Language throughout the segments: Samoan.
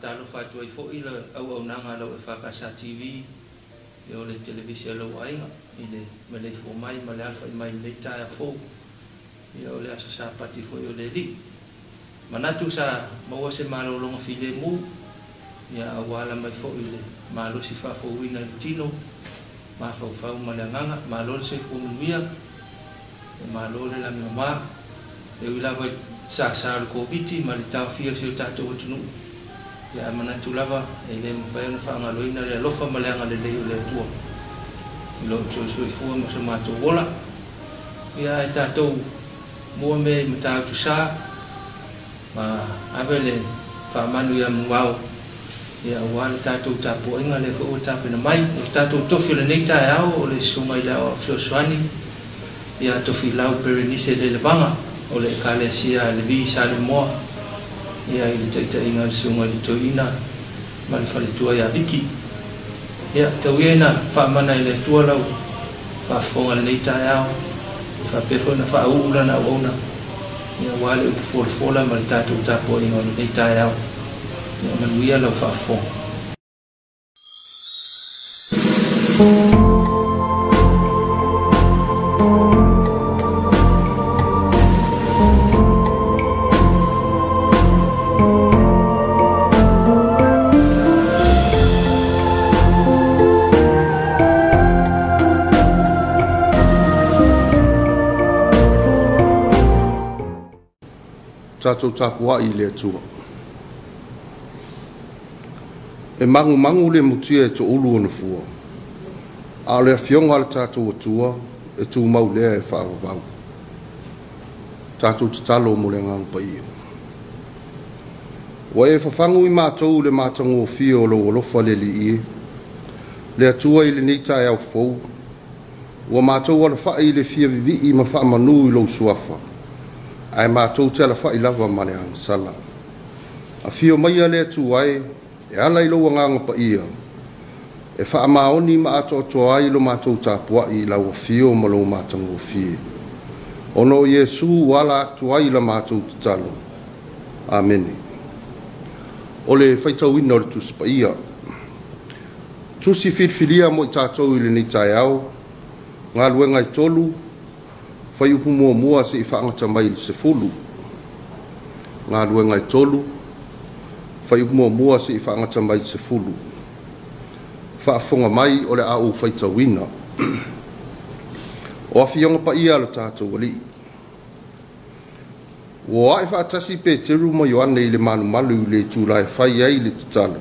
Faatalofa atu ai foi le auaunaga a lau EFKS TV, ia o le televise a lou aiga i le maleifua mai ma le alafai mai i lenei taeao fou, ia o le aso Sapati foi o le Alii. Manatu sa maua se malologa filemu, ia a ua ala mai foi le malosi faafouina i le tino, mafaufau ma le agaga. Malo le soifua manuia, ia malo le lagimama. E ui lava i sasa o le Koviti ma le taofia o si o tatou atunuu, ia ae manatu lava e le mafai ona faagaloina le alofa ma le agalelei o le Atua i lo outou soifua ma so matou ola. Ia ae tatou mua mea i Matautu Sa ma ave le faamanu ia Manuao, ia aua le tatou tapuaiga lea foi ua tapena mai. O le tatou tofi o lenei taeao o le Susuga i le Aoao Fesoasoani ia Tofilau Perenise Lelevaga o le Ekalesia Levi Salemoa, ia i le taitaiga a le Susuga i le Toeaina ma le Faletua ia Viki. Ia tau ia ina faamana e le Atua lau faafofoga i lenei taeao, e faapea foi ona faauu lana auauna, ia aua le upu folafola ma le tatou tapuaiga o lenei taeao. Ia manuia lau faafofoga. Tatou tapuai i le Atua. E magumagu le mutia e toulu ona fua, a o le afioga a le tatou Atua e tumau lea e faavavau. Tatou tatalo mo le Agaga Paia. Ua e fafagu i matou le matagofie o lou alofa le Alii e, le Atua i lenei taeao fou, ua matou alafai i le fia vivii ma faamanu i lou suafa, ae matou te alafai lava ma le agasala. Afio maia le Atua e, e ala i lou Agaga Paia, e faamaoni ma atoatoa ai lo matou tapuai i lau afio ma lou matagofie. Ona o Iesu ua ala atu ai la matou tatalo. Amene. O le faitauina o le Tusi Paia. Tusi filifilia mo i tatou i lenei taeao, galuega e 3, fuaiupu 1 seia faagata mai i le 10. Galuega e 3, fuaiupu 1 seia faagata mai i le 10. Faafofoga mai o le a ou faitauina. O afioga paia a lo tatou Alii. Ua ae faatasi Peteru ma Ioane i le malumalu i le itula e fai ai le tatalo.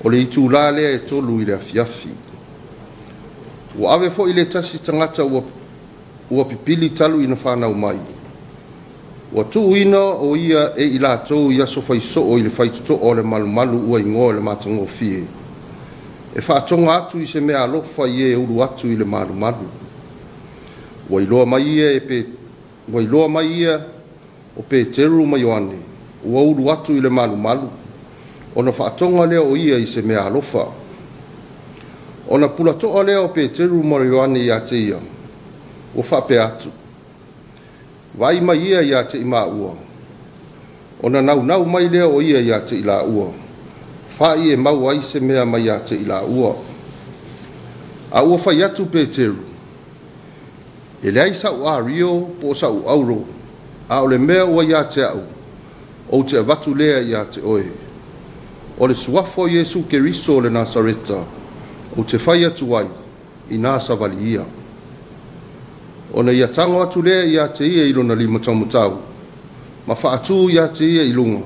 O le itula lea e 3 i le afiafi. Ua ave foi le tasi tagata ua pipili talu ina whanau mai. Ua tuuina o ia e i latou i aso faisoo i le faitotoa o le malumalu ua ingoa o le matagofie. E faatoga atu i se mea alofa i e ulu atu i le malumalu. Ua iloa mai ia o Peteru ma Ioane, ua ulu atu i le malumalu, ona faatoga lea o ia i se mea alofa. Ona pulatoa lea o Peteru ma Ioane ia te ia, ua faapea atu, vaai mai ia ia te i maua. Ona naunau mai lea o ia ia te i laua, fai e mau ai se mea mai ia te i laua. A ua fai atu Peteru, e leai sau ario po o sau auro, a o le mea ua ia te au, ou te avatu lea ia te oe. O le suafa o Iesu Keriso o le Nasareta, ou te fai atu ai, ina savali ia. Ona ia tango atu lea ia te ia i lona lima taumatau, ma faatu ia te ia i luga.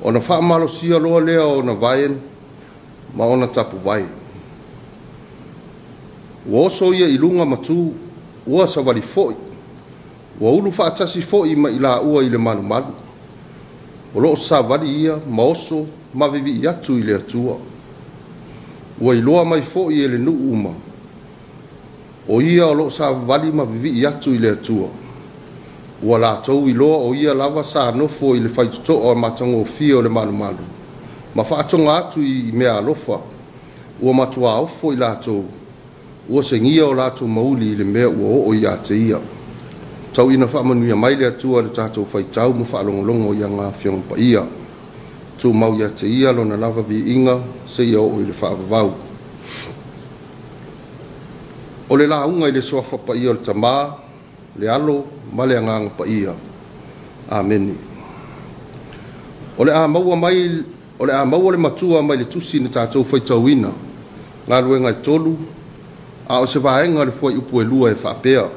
Ona faamalosia loa lea ona vae ma ona tapuvae. Ua oso ia i luga matu, ua savali foi, ua ulu faatasi foi ma i laua i le malumalu. O loo savali ia ma oso ma vivii atu i le Atua. Ua iloa mai foi e le nuu uma, o ia o loo savali ma vivii atu i le Atua. Ua latou iloa o ia lava sa nofo i le faitotoa o matagofie o le malumalu, ma faatoga atu i mea alofa, ua matua ofo i latou, ua segia o latou mauli i le mea ua oo ia te ia. Tau ina faamanuia mai le Atua le tatou faitau ma faalogologo i ana afioga paia. Tumau ia te ia lona lava viiga seia oo i le faavavau. O le lauga i le suafa paia o le Tama, le Alo ma le Agaga Paia. Amene. O le a maua mai o le a maua le matua mai le tusi na tatou faitauina, galuega e 3, a o se vaega o le fuaiupu e 2 e faapea: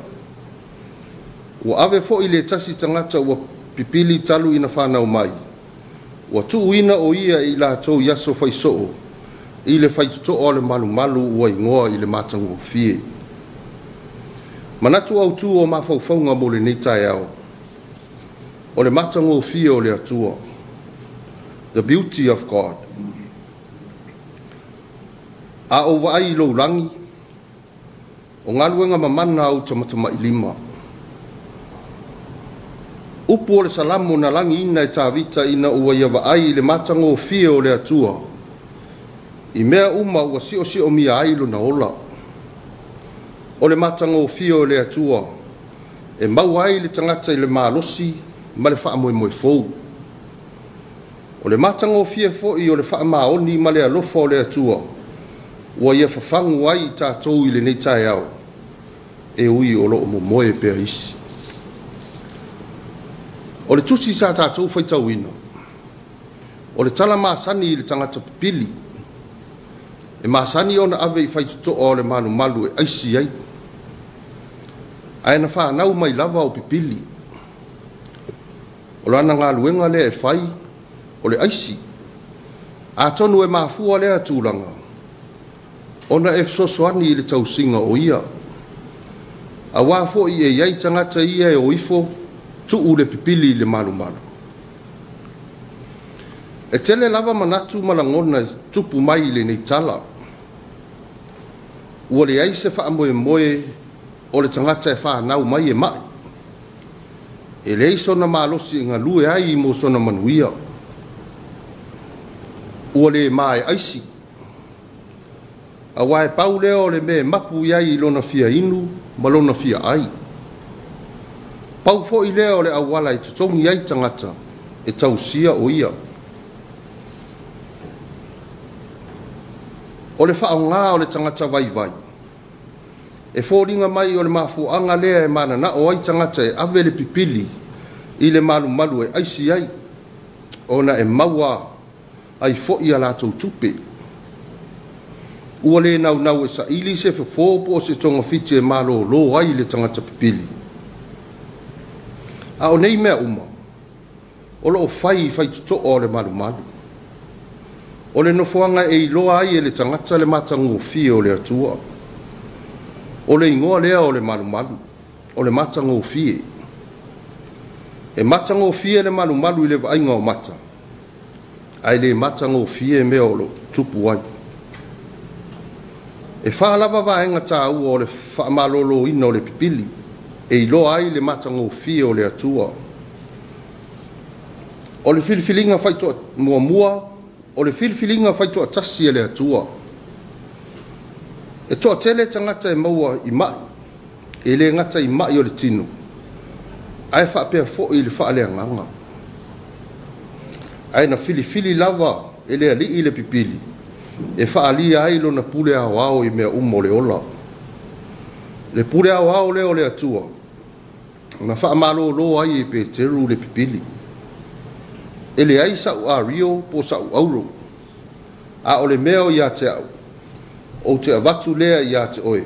Ua ave foi le tasi tagata ua pipili talu ina fanau mai, ua tuuina o ia i latou i aso faisoo i le faitotoa o le malumalu ua igoa i le matagofie. Manatu autu o mafaufauga mo lenei taeao, o le matagofie o le Atua. The beauty of God. A ou vaai i lou lagi, o galuega mamana au tamatamailima. Upu o le Salamo na lagiina e Tavita ina ua ia vaai i le matagofie o le Atua, i mea uma ua siosiomia ai lona ola. O le matagofie o le Atua e maua ai le tagata i le malosi ma le faamoemoe fou. O le matagofie foi o le faamaoni ma le alofa o le Atua ua ia fafagu ai i tatou i lenei taeao, e ui o loo momoe pea isi. O le tusi sa tatou faitauina, o le tala masani i le tagata pipili, e masani ona ave i faitotoa o le malumalu e aisi ai, ae na fanau mai lava o pipili. O lana galuega lea e fai, o le aisi. Atonu e mafua lea tulaga, ona e fesoasoani i le tausiga o ia. Auā foi e i ai tagata ia e o ifo, tuu le pipili i le malumalu. E tele lava manatu ma lagona e tupu mai i lenei tala. Ua leai se faamoemoe o le tagata e fanau mai e mai. E leai sona malosi e galue ai mo sona manuia. Ua le ma e aisi. Auā e pau lea o le mea e mapu i ai i lona fia inu ma lona fia ai. Pau foi lea o le auala e totogi ai tagata e tausia o ia. O le faaaoga o le tagata vaivai, e foliga mai o le mafuaaga lea e mananao ai tagata e ave le pipili i le malumalu e aisi ai, ona e maua ai foi a latou tupe. Ua le naunau e saili se fofo po o se togafiti e malōlō ai le tagata pipili. A o nei mea uma, o loo fai i faitotoa o le malumalu. O le nofoaga e iloa ai e le tagata le matagofie o le Atua. O le igoa lea o le malumalu, o le matagofie. E matagofie le malumalu i le vaaiga o mata, ae le matagofie mea o lo tupu ai. E fa lava vaega taua o le faamalōlōina o le pipili, e iloa ai le matagofie o le Atua. O le filifiliga faitoa muamua, o le filifiliga faitoatasi e le Atua. E toatele tagata e maua i mai, e le gata i mai o le tino, ae faapea foi i le faaleagaga. Ae na filifili lava e le alii le pipili, e faalia ai lona pule aoao i mea uma o le ola. Le pule aoao lea o le Atua, na faamalōlō ai e Peteru le pipili. E leai sa'u ario po o sa'u auro, a o le mea o ia te au, ou te avatu lea ia te oe,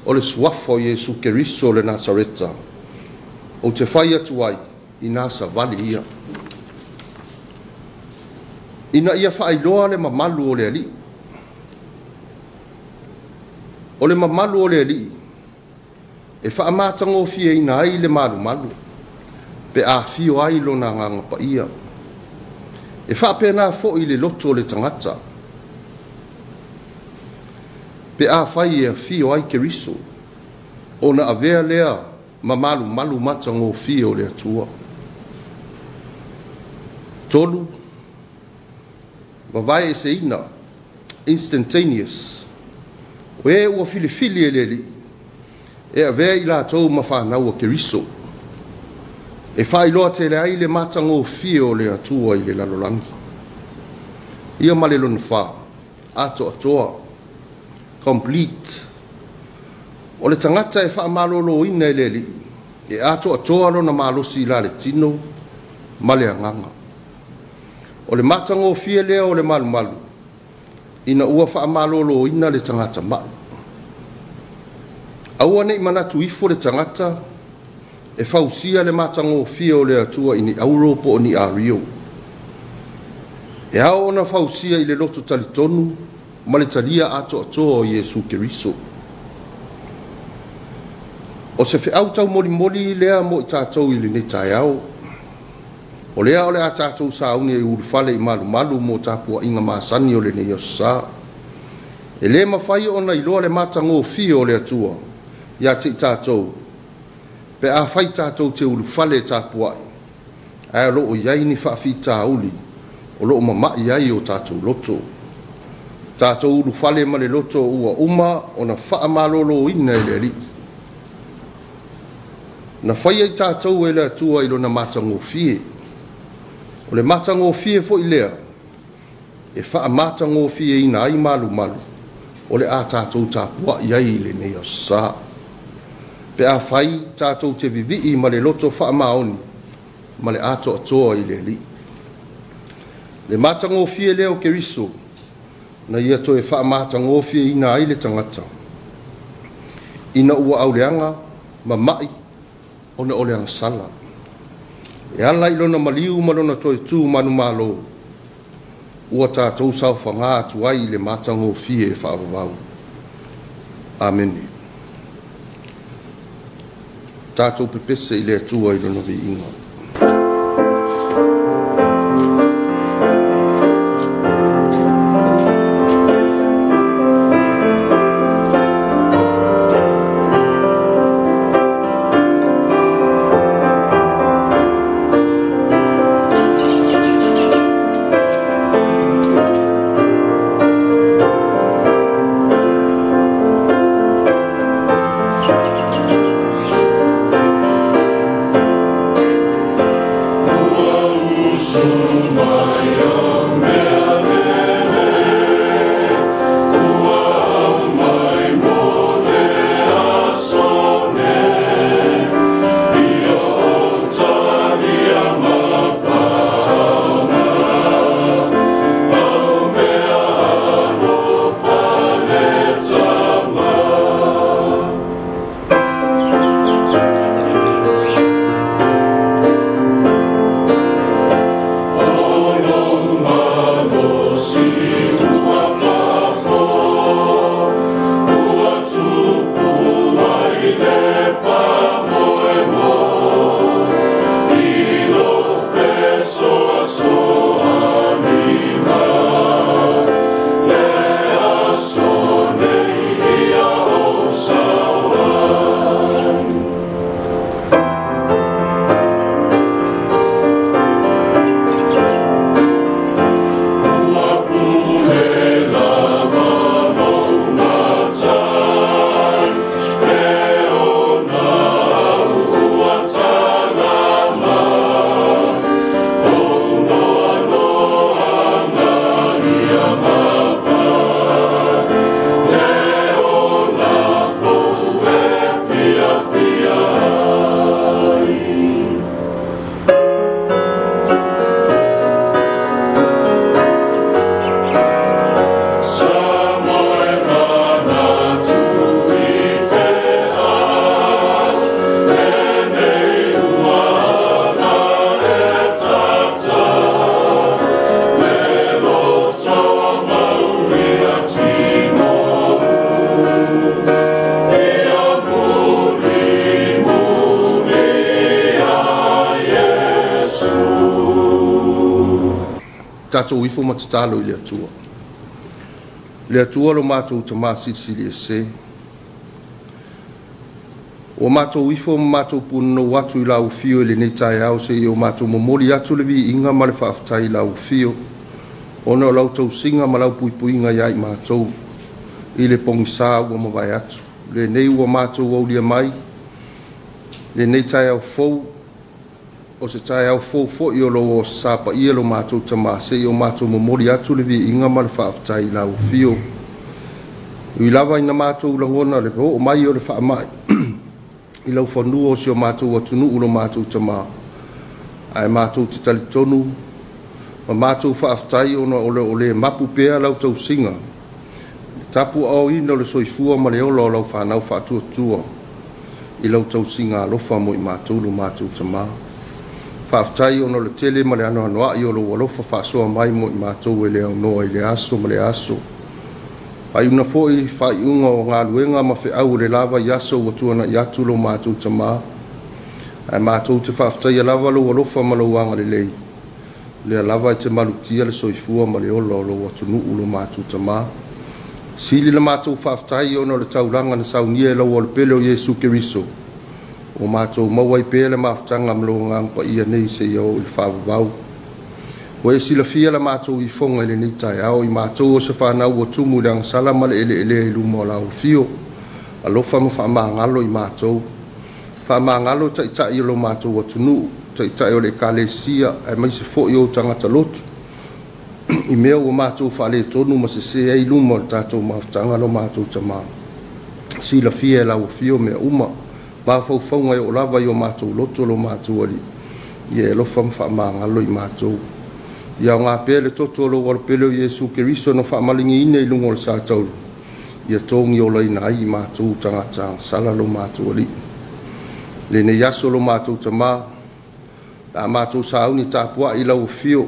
o le suafa o Iesu Keriso o le Nasareta, ou te fai atu ai, ina savali ia. Ina ia faailoa le mamalu o le alii. O le mamalu o le alii, e faamatagofieina ai le malumalu, pe afio ai lona agaga paia. E faapena foi le loto o le tagata, pe afai e afio ai Keriso, ona avea lea ma malumalu matagofie o le Atua. 3, vavae eseina, instantaneous. O e ua filifili e le alii, e avea i latou ma fanau a Keriso, e faailoa tele ai le matagofie o le Atua i le lalolagi. Ia ma le lona fa, atoatoa, complete. O le tagata e faamaloloina e le Alii, e atoatoa lona malosi i la le tino ma le agaga. O le matagofie lea o le malumalu, ina ua faamaloloina le tagata mai. Aua nei manatu ifo le tagata e fausia le matagofie o le Atua i ni auro po o ni ario. E ao ona fausia i le loto talitonu ma le talia atoatoa o Iesu Keriso. O se feau taumolimoli lea mo i tatou i lenei taeao. O lea o le a tatou sauni e ulufale i malumalu mo tapuaiga masani o lenei aso sa. E le mafai ona iloa le matagofie o le Atua ia te i tatou, pe a fai tatou te ulufale e tapuai, ae o loo i ai ni faafitauli o loo mamai ai o tatou loto. Tatou ulufale ma le loto ua uma ona faamaloloina e le Alii. Na faia i tatou e le Atua i lona matagofie. O le matagofie foi lea e faamatagofieina ai malumalu o le a tatou tapuai ai i lenei aso sa. Pe a fai tatou te vivii ma le loto faamaoni ma le atoatoa i le Alii. Le matagofie lea o Keriso na ia toe faamatagofieina ai le tagata ina ua auleaga mamai ona o le agasala. E ala i lona maliu ma lona toe tu manumalo, ua tatou saofaga atu ai i le matagofie e faavavau. Amene. Tatou pepese i le Atua i lona viiga. Tatou ifo ma tatalo i le Atua. Le Atua lo matou tamā silisili ese. Ua matou ifo ma matou punonou atu i lau afio i lenei taeao seia o matou momoli atu le viiga ma le faafetai i lau afio, ona o lau tausiga ma lau puipuiga ia i matou i le pogisa ua mavae atu. Lenei ua matou aulia mai, lenei taeao fou, o se taeao fou foi o lou Aso Sa paia lo matou Tamā, seia o matou momoli atu le viiga ma le faafetai i lau afio. E ui lava ina matou lagona le oo mai o le faamai i laufanua o si o matou atunuu lo matou Tamā, ae matou te talitonu ma matou faafetai ona o le o le mapu pea lau tausiga, le tapuaaoina o le soifua ma le ola o lau fanau faatuatua i lau tausiga alofa mo i matou lo matou Tamā. Faafetai ona o le tele ma le anoanoai o lou alofa faasoa mai mo i matou e le aunoa i le aso ma le aso. Faaiuna foi faaiuga o galuega ma feau o le lava i aso ua tuanai atu lo matou Tamā, ae matou te faafetaia lava lou alofa ma lou agalelei, lea lava e te malutia le soifua ma le ola o lou atunuu lo matou Tamā. Sili la matou faafetai ona o le taulaga na saunia e lau Alopele o Iesu Keriso, ua matou maua ai pea le mafutaga ma lou Agaga Paia nei seia oo i le faavavau. Ua e silafia la matou ifoga i lenei taeao, i matou o se fanau ua tumu i le agasala ma le eleelea i luma o lau afio. Alofa ma faamagalo i matou. Faamagalo taitai o lo matou atunuu, taitai o le Ekalesia, aemaise foi o tagata lotu, i mea ua matou faaletonu ma sese ai luma o le tatou mafutaga lo matou Tamā. Silafia e lau afio mea uma, mafaufauga e oo lava i o matou loto lo matou Alii, ia e alofa ma faamagalo i matou. Ia aoga pea le toto o lou Alopele o Iesu Keriso na faamaligiina i luga o le sa taulu, ia togi olaina ai i matou tagata agasala lo matou Alii. Lenei aso lo matou Tamā, la matou sauni tapuai i lau afio,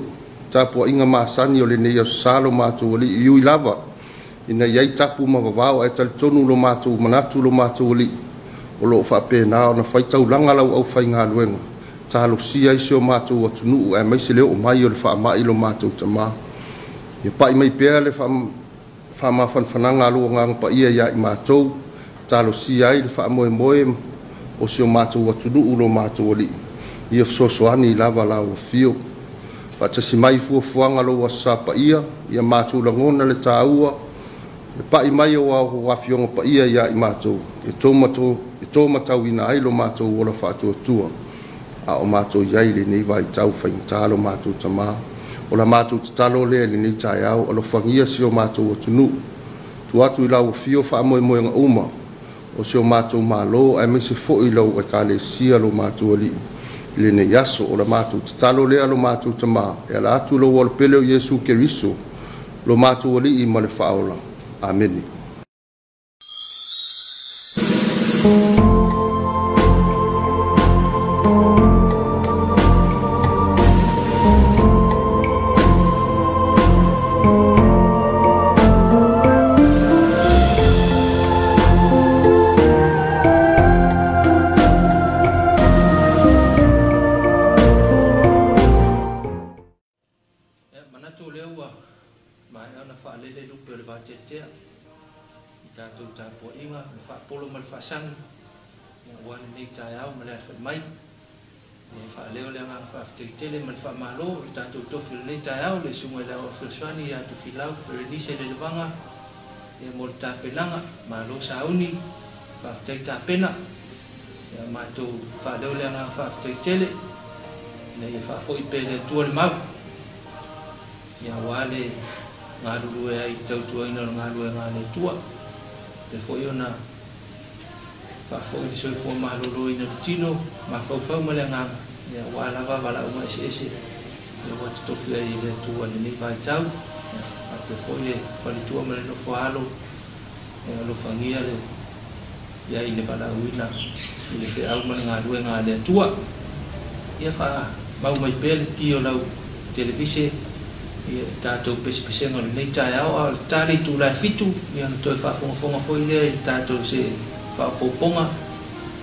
tapuaiga masani o lenei aso sa lo matou Alii, i ui lava ina iai tapu ma vavao, ae talitonu lo matou manatu lo matou Alii, o loo faapena ona faitaulaga lau aufaigaluega, talosia ai si o matou atunuu aemaise le oo mai o le faamai lo matou Tamā. Ia pai mai pea le faamafanafanaga a lou Agaga Paia ia i matou, talosia ai le faamoemoe o si o matou atunuu lo matou Alii, ia fesoasoani lava lau afio. Faatasi mai fuafuaga lou Aso Sa paia, ia matou lagona le taua, le pai mai o au afioga paia ia i matou, e tō matauina ai lo matou ola faatuatua, a o matou iai i lenei vaitau faigata lo matou Tamā. O la matou tatalo lea i lenei taeao, alofagia si o matou atunuu, tuu atu i lau afio faamoemoega uma o si o matou Malo, aemaise foi lau Ekalesia lo matou Alii i lenei aso. O la matou tatalo lea lo matou Tamā, e ala atu lou Alopele o Iesu Keriso lo matou Alii ma le Faaola. Amene. Manatu o lea ua maea ona faalele lupe o le vateatea i tatou tapuaiga, le faapolo ma le faasagi, aua lenei taeao ma le alafai mai. E faaleo le agaga faafetai tele ma le faamalo i le tatou tofi o lenei taeao, le susuga i le Aoao Fesoasoani ia Tofilau Perenise Lelevaga, mo le tapenaga. Malo sauni, faafetai tapena. Ia matou faaleo le agaga faafetai tele ina ia faafoi pea i le Atua le mau, ia aua le galulue ai i le tautuaina o le galuega a le Atua. Faapea foi ona faafoi le soifua maloloina i le tino, mafaufau ma le agaga, ia aua lava valaauga eseese ia ua totofi ai e le Atua i lenei vaitau. Faapea foi le faletua ma le nofo a alo, ia alofagia le iai i le valaauina i le feau ma le galuega a le Atua. Ia faamau mai pea le ki o lau televise ia i tatou pesepesega o lenei taeao, a o le tali itula e 7, ia ona toe faafogafoga foi lea i le tatou se faaopoopoga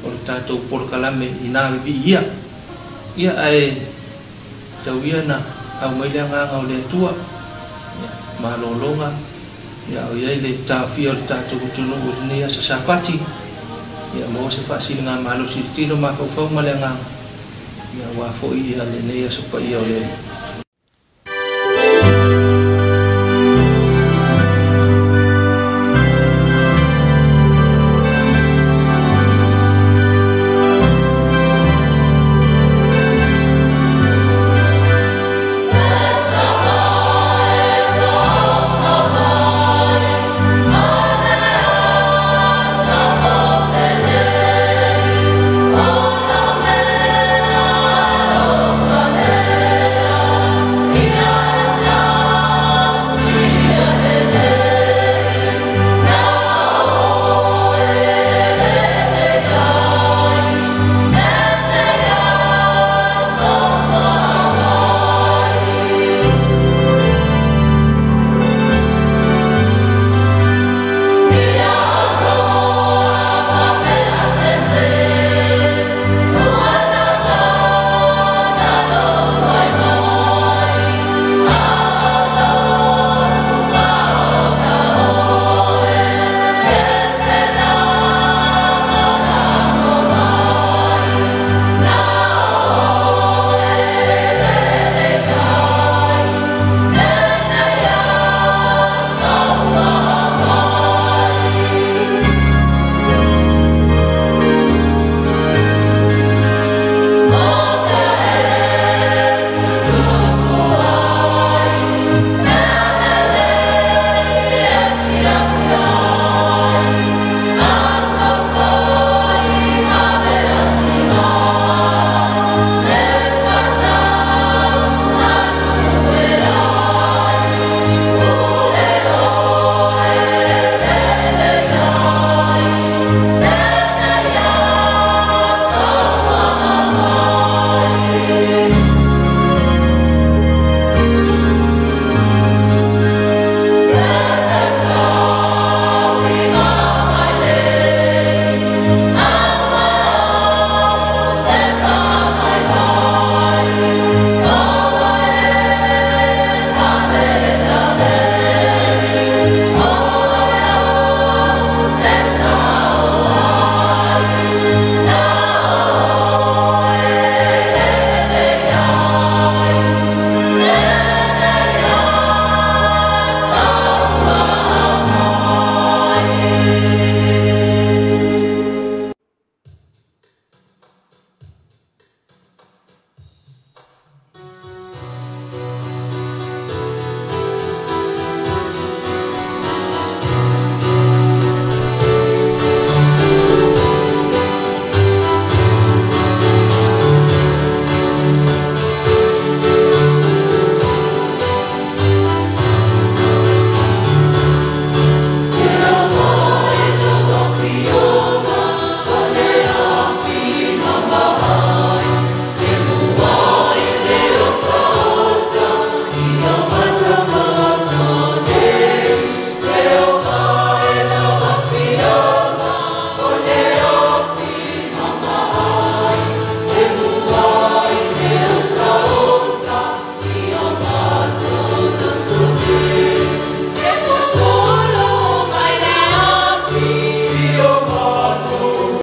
o le tatou polokalame i nā vivii ia. Ia ae tau ia na aumai le agaga o le Atua, ia malologa, ia o iai le taofia o le tatou atunuu i lenei aso Sapati, ia maua se faasiliga malosi i le tino mafaufau ma le agaga, ia aua foi ia lenei aso paia o le